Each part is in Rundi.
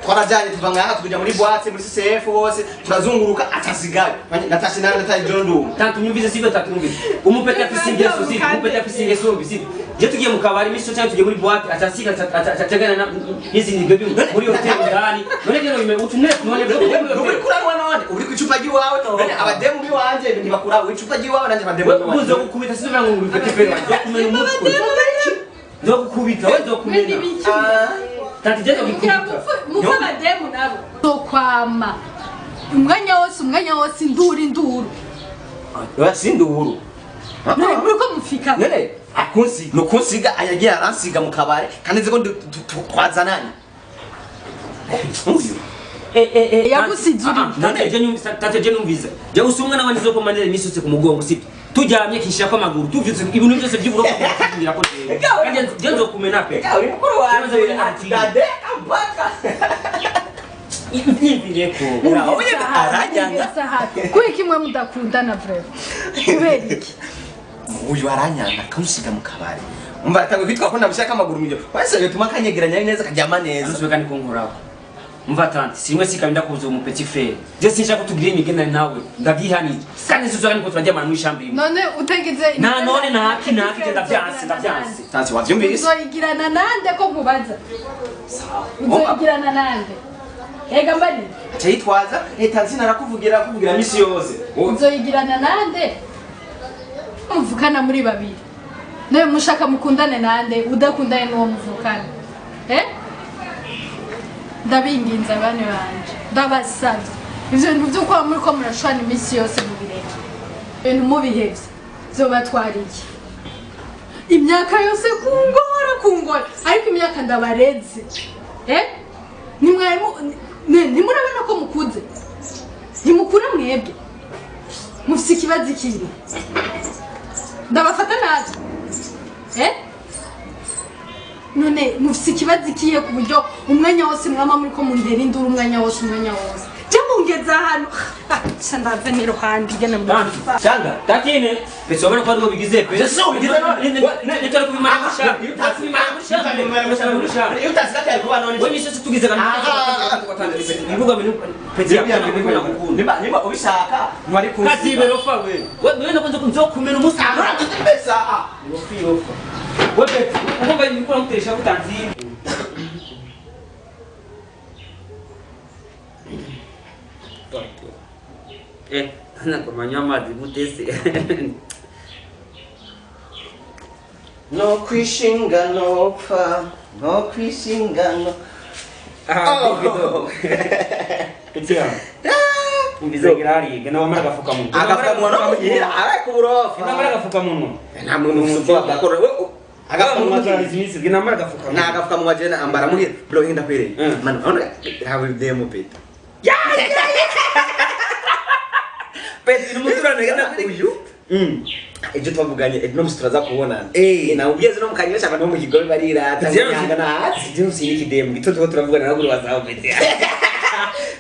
Twarajyanye tuva ngaha tuja muri boîte muri CCF hose turazunguruka atasigaye natashe nawe nataye John Ndumva tantu nyumvise sivyo tantu nyumvise umupeta afise ingeso sivyo umupeta afise ingeso mbi sivyo je tugiye mu kabari misi cyangwa tugiye muri boîte atasiga atagana n'izindi baby muri hotel ndani none gero ime utunne none uri kuranwa none uri ku icupa ry'iwawe none abademu biwanje ntibakura icupa ry'iwawe nanje abademu ubuze gukubita sivyo ngo ubifate pe kumena umutwe nzokukubita we nzokumena tati je nzokukubita mufa abademu nabo nzokwama umwanya wose induru induru oya si induru none muriko mufika none akunsi no kunsiga ayagiye aransiga mu kabare kandi nzi ko twazananye uyu yagusize uri none je numvise je usumwe n'abandi zo komanira imisi yose ku mugongo sibyo tujyamye kishira ko amaguru tuvyutse ibintu byose by'uburoko kugira ko kandi je nzokumena pe uri mukuru wanje dade ambaka imvireko aranyanga kubera kimwe mudakundana vrai kubera iki uyu aranyanga kamusiga mu kabare umva atangwe kwitwa ko ndabushaka amaguru mujyo wese bituma kanyegeranya neza karyama neza nzobeka ni kunkorako umva tanti simwe sikabinda kuza mu petit frère je sinshaka kutugira imigenderanire nawe ndavyihanije kandi sinshaka niko turaryamana mu ishambi imwe none utagize na none naki naki ndavyanse ndavyanse tanti wavyumvise uzoyigirana nande ko nkubaza uzoyigirana nande ega mbari cyitwaza tanti narakuvugira kuvugira misi yose uzoyigirana nande muvukana muri babiri nawe mushaka mukundane nande udakundane n'uwo muvukana ndabinginze abana banje ndabasabye ivyo bintu vyo kuba muriko murashwana iminsi yose mubireke ibintu mubihevye vyobatwara iki imyaka yose kungora ariko imyaka ndabareze ntimurabona ko mukuze ntimukura mwebwe mufise ikibazo ikintu ndabafata nabi none mufise ikibazo ikiye ku buryo umwanya wose mwama muriko mundera induru umwanya wose je mungeza hano ca ndave n'iruhande igene shanga tatine pese wabona ko aribo bigize pe nitari kubimara gushaka iyo utasiga kuba none we misi tugize ibibuga bintu pese nimba nimba ubishaka ntwari kunsiga katibe rofa we we nakunze nzokumena umunsi pesa rofi wewe ugomba ibikora mutesha kutanzini nakomanya amazi gutese no kwishinga no pfa no kwishinga no umbizagira hari gena wamara agafukamunwa agafukamunwa no kugira ariko uburofa namara agafukamunwa nta muntu ufite ubwoba bwakora agafukamunwa namara agafukamunwa na agafukamunwa je ambara muri bro hinda kwereye man ona have demo peta ya peta numuturane gena uyu ejo twavuganye no musituraza kubonana na ugeze no mukanyesha abantu mu kigobe barirata nyanga na hasi je usini kidemo gitoto turavugana naguru wazaho peta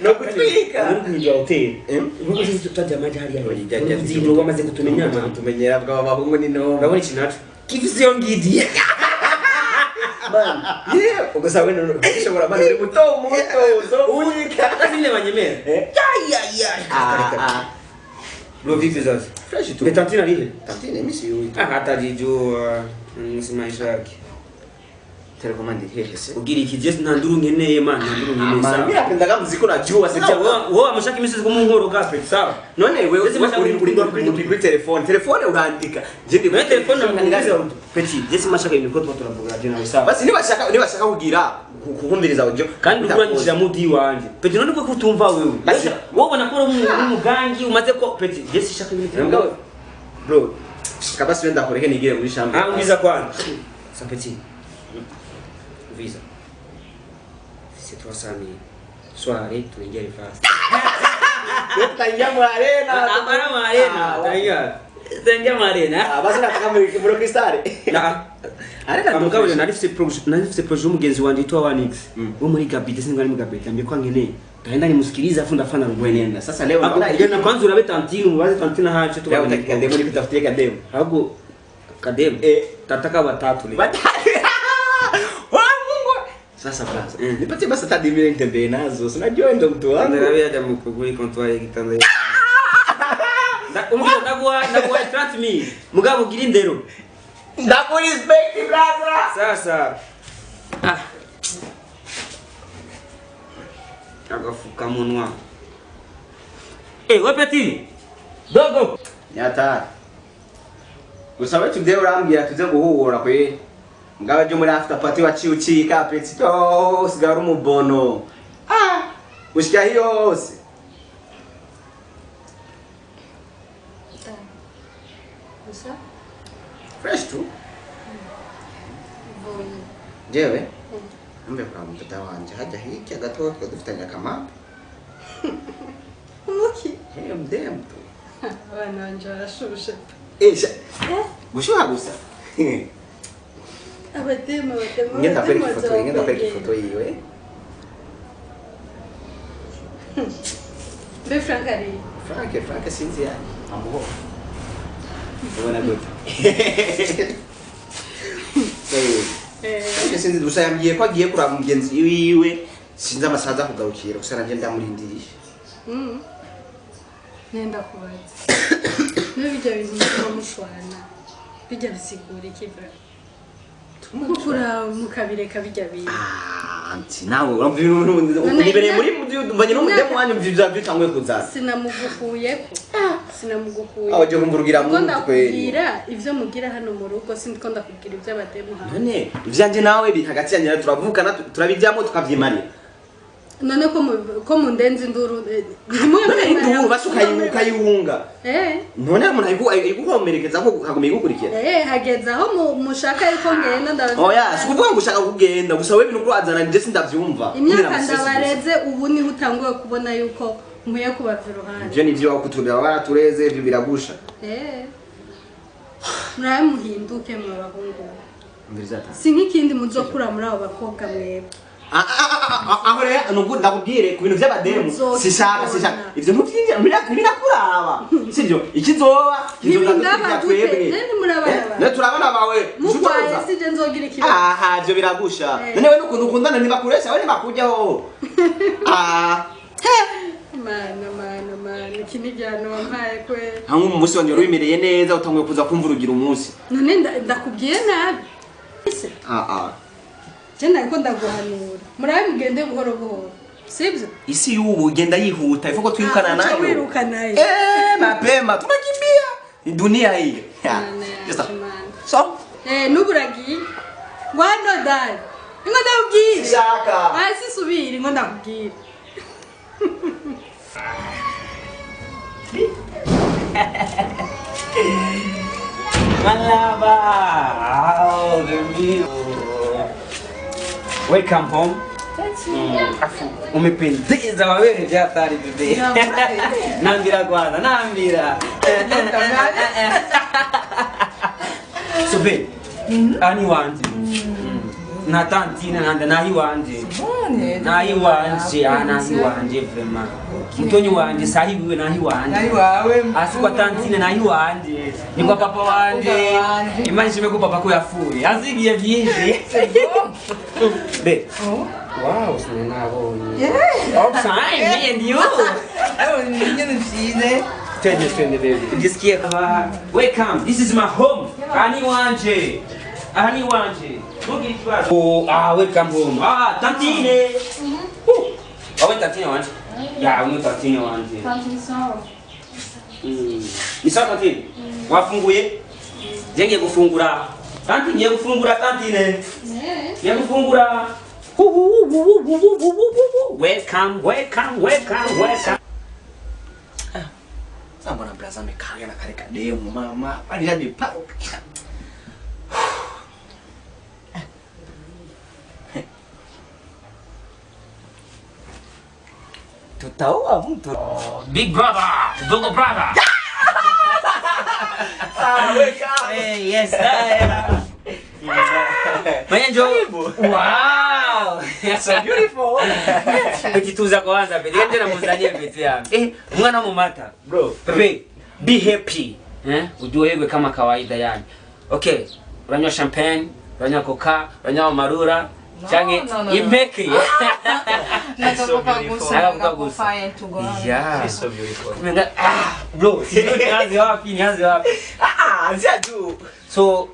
no gutwika no kuinjira hotel ubwo sisi tutaja maji hali ya zino wamaze kutumenya kutumenyera bwa abahungu ni no urabona iki nacu kifise yo ngidi man yeah ugasanga no ushobora man uri muto muto unyika azine banyemera ya ya ya bro vipi sasa fresh tu betantina lile tantine misi huyu ah hatajijua si maisha yake Telecommande hehe se? Ugira iki je nta nduru nkeneye man, nta nduru nkeneye Mara sawa. mimi napenda muziki unajua sasa. Wewe amashaka imisi ko mu nkoro gape sawa. None wewe uri kuri telefone. Telefone urandika. Je ndi kuri telefone ndandika. Petit, je simashaka ibintu ko turavuga je nawe sawa. Basi niba shaka kugira kukumviriza audio kandi uranyishira mudi wanje. Petit none ko kutumva wewe. Wowe ubona ko uri umugangi umaze ko petit je sishaka ibintu byawe. Bro, kabasi wenda kureke nigire muri chambre. Ah, umviza kwanza. Sa petit. Visa. C'est 300 000. Soirée, tunaingia fast. Tutaingia mu arena. Hapana mu arena. Tutaingia mu arena. Ah, basi nataka muri Crystal. Na. Arena mugabo nari mfise projet y'umugenzi wanje yitwa Wanix. Wo muri Gabite sinzi ari muri Gabite ambye kwa nkeneye. Ndaenda nimusikiliza afu ndafana Nenda. Sasa leo naona genda kwanza urabe tantine umubaze tantine haje leo utakikademo nikutafutie kademo. Hago kademo. Tataka watatu leo. Watatu. Sasa brother, nipatie basi hata dimi nitembee nazo. Si unajua ndo mtu wangu. Ndio hata mkuguri kontwari kitanda. Umva ndaguha 30,000. Mugabo ugira indero. Ndakurespect brother. Sasa. Ah. Agafukamunwa. Eh, we petit. Dogo. Nyata. Gusa we today urambwira tuze guhura kwe. Mugabo jo muri after party waciye ucika petit. Oh, usigara umubono. Ah, ushika hiyo hose. Gusa Fresh tu. Jewe. Mbe kwa mtoto wanje haja hiki gato dufitanye akamaro. Umuki. Hey, mdem tu. Abana banje barashushe. Eh, gushuha gusa. Abademu abademu. Ngenda kwereka ifoto, ngenda kwereka ifoto yiwe. Mbe Frank ari. Frank sinzi yani. Amuho. Ubona gute? Eh. Frank sinzi gusa yambwiye ko agiye kuraba mugenzi wiwe. Sinzi amasaha aza kugarukira gusa nanje ndamurindiriye. Nenda kubaza. N'ibijya bintu muba mushwana. Bijya bisigura iki bra? Mukura mukabireka bijya bintu. Ah, anti nawe uramva ibintu nibereye muri mvanye n'umudemu wanyu mvivya bitanguye kuzaza. Sinamugukuyeko. Sinamugukuye. Aho je kumvurugira mu ndakubwira ivyo mugira hano mu rugo sindiko ndakubwira ivyo abademu hano. None ivyanje nawe biri hagati yanyu turavukana turabijyamo tukavyimarira. None ko mundenze induru ntimwe induru basuka ukayihunga. None umuntu ayiguhomerekeza ko kaguma igukurikira. Hageze aho mushaka yuko ngenda ndabaza. Oya, sikuvuga ngo ushaka kugenda gusa wewe ibintu kurazana nje sindavyumva. Imyaka ndabareze ubu niho utanguye kubona yuko nkwiye kubava iruhande. Ivyo nivyo wakutubira baratureze ivyo biragusha. Murabe muhinduke mwa bahungu. Si nk'ikindi muzokura muri abo bakobwa mwebwe. Aho rero nubwo ndakubwire ku bintu by'abademu sishaka ivyo ntuvyinjira ntibirakuraba sivyo ikizoba kizoba twebwe ne turabana bawe mukwaye sije nzogira ikibazo. Aha ivyo biragusha none we nukuntu ukundana ntibakuresha we ntibakujyaho. Ah mana iki ni igihano wampaye kwe. Hamwe umunsi wanje wari wimereye neza utanguye kuza kumva urugira umunsi. None ndakubwiye nabi. Ah. Jenda niko ndaguhanura. Murabe mugende buhoro buhoro. Sibyo? Isi y'ubu ugenda yihuta ifuko twirukana nayo. Twirukana nayo. Mapema tunakimbia. Ni dunia hii. So, nuburagiye. Ngwano dai. Ngo ndakubwira. Shaka. Basi subira ngo ndakubwira. Malaba. Oh, baby. Welcome home. Thank you. Umependeza wewe ni hatari bebe. Nambira kwanza, nambira. So babe, ani wanje. Na tantina nanda nahi wanje. Nahi wanje, nahi wanje vraiment. Mtonyi wanje sahibi we nahi wanje. Nahi wawe. Asikwa tantina nahi wanje. Ni kwa papa wanje. Imani shime kwa papa ko yafuye. Azigiye byinshi. Be. Wow, sinabonye. Yeah. Oh, fine, me and you. Oh, nyine mfite. Twende baby. Jisikie. Welcome. This is my home. Ani wanje. Ani wanje. Ntugire ikibazo. Oh, ah, welcome home. Ah, tantine. Wawe tantine wanje. Ya, uno tantine wanje. Tantine sawa. Ni sawa tantine. Wafunguye? Je ngiye gufungura. Tantine ngiye gufungura tantine. Ngiye gufungura. Welcome, welcome, welcome, welcome. Sasa mbona braza amekaa na kale kademu mama? Alishajipaka. Tutaoa mtu. Big brother, big brother. Ah, welcome. Hey, yes. Mwenye Wow. So beautiful. Ukituza kwanza pete. Nje namuzania pete yangu. Mwana mumata. Bro. Pepe, be happy. Ujue kama kawaida yani. Okay, unanywa champagne, unanywa coca, unanywa marura. Change imeke. So beautiful. Yeah. She's so beautiful. Ah, bro, sijui nianze wapi, nianze wapi. Ah, anzia juu. So,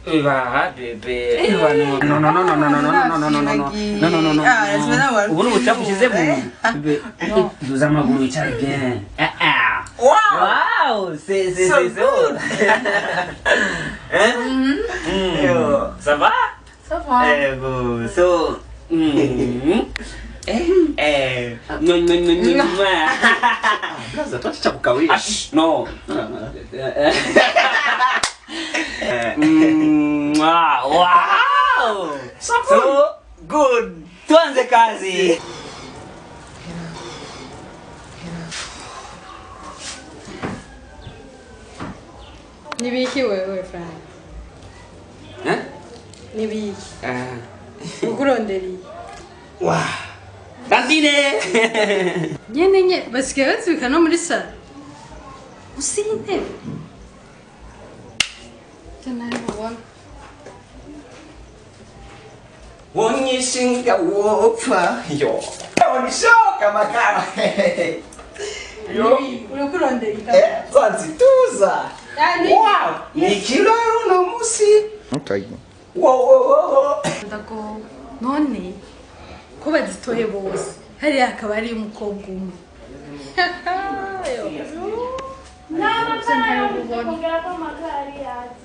Eva, bebe. Eva, no. No, no, no, no, no, no, no, no, no, no, no. No, no, no, no. Ubu ubucafu ushize mu. Bebe, duza amaguru wicare bien. Ah, ah. Wow. Wow, c'est So good. Hein? Yo. Ça va? Ça va. Eh, bon, so eh. No, no, no, no. No. Braza, tuache cha kukawia. No. Wow. So good. Tuanze kazi. Nibiki wewe Frank? Eh? Nibiki. Ukuronderi. Wow. Tantine. Nyene nye basigaye bazibika no muri salo. Usi intebe. Tena ubona. Wonyishinga wopfa. Yo. Onishoka makara. Yo. Urakuronderi. Twanzituza. Wow. Ni kiraro no musi. Okay. Wow wow wow. Ndako none ko bazitoye bose. Hariya akaba ari umukobwa umwe.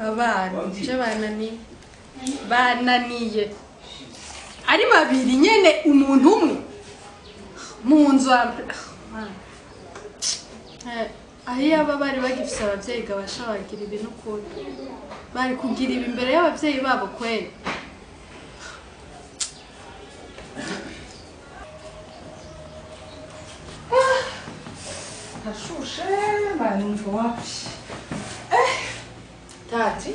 Abana je bananiye ari babiri nyene umuntu umwe mu nzu. Aho aba bari bagifise abavyeyi gabasha bagira ibintu kuri bari kugira ibi imbere y'abavyeyi babo kweli. Ashushe manumva wapi? Tati,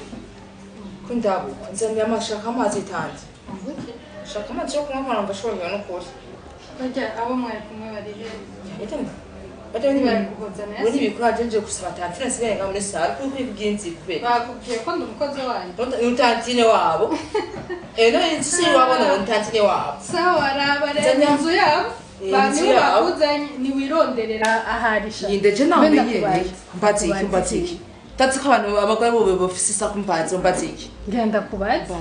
kundabuka nzanira amashaka amazi tati. Shaka amazi yo kunywa nkumva ashobora no kuri. Bajya abo mwari kumwe bari he? Bajya ni kuhozana. We nibikora jeje gusaba tantine nsigaye nga muri sale kuko kugenzi kubera. Bakubwiye ko ndi umukozi wanyu. Ndi tantine wabo. No si wabo no tantine wabo. Sawa raba rero inzu yabo. Bani bakuzanye ni wironderera aharisha. Yindeje nawe yeye. Mbatiki mbatiki. Tatsi ko abantu abagore bo bafise isaku mbazi mbatiki. Ngenda kubaza.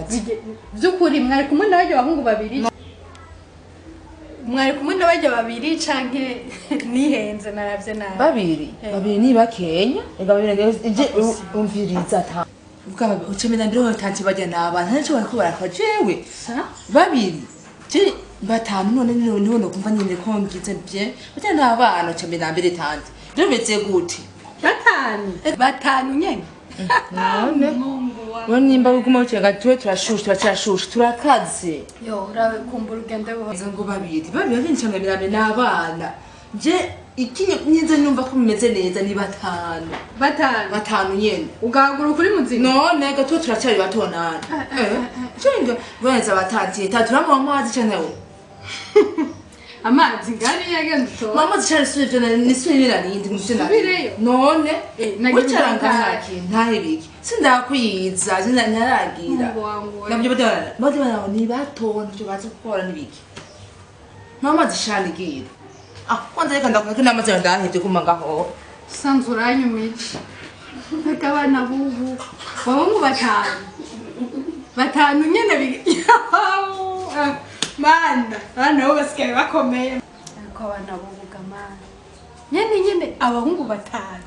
Byukuri mwari kumwe n'abajya bahungu babiri. Mwari kumwe n'abajya babiri canke nihenze naravye nabi. Babiri. Babiri ni bakenya. Ega babiri nje umviriza ta. Ubwa ucemena mbere ho tanti bajya n'abantu ntaco bariko barakora jewe. Babiri. Je batanu none niho no kumva nyine ko ngize bien. Bajya n'abana ucemena mbere tanti. Bimeze gute? Batanu. Batanu nyene. None. We nimba uguma ucenga tuwe turashusha turashusha turakaze. Yo urabe kumbura ugende buho. Ngo babiri babiri bincamwe mirame n'abana. Je ikinye nyenze numva ko mumeze neza ni batanu. Batanu. Batanu nyene. Ugahagura kuri muzima. None gato turacyari batonana. Cenga bweza batantiye taturamo amazi cyane wo. Amazi ngari yagenda utora. Mama cyane sivyo nisubira nindi muvyo nari. None wicaranga ntaki ntahebiki. Sindakwiza ntaragira. Nabyo badana ni batona byo bazi gukora nibiki. Mama zishanigira. Ah kwanza reka ndakora namaze ndahevye kuma ngaho. Sanzuranyumije. Reka abana bubu. Baba mu batanu. Batanu nyene mana, abana bo basigaye bakomeye. Ariko abana bubuga mana. Nyene nyene abahungu batanu.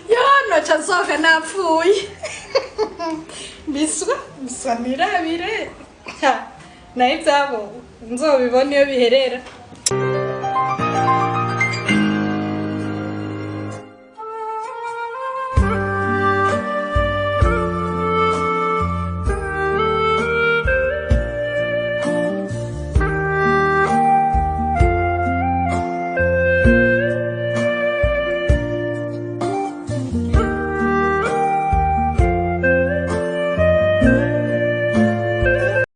Yo noca nsohoka napfuye. Biswa, biswa nirabire. Nayo ivyabo nzobibona iyo biherera.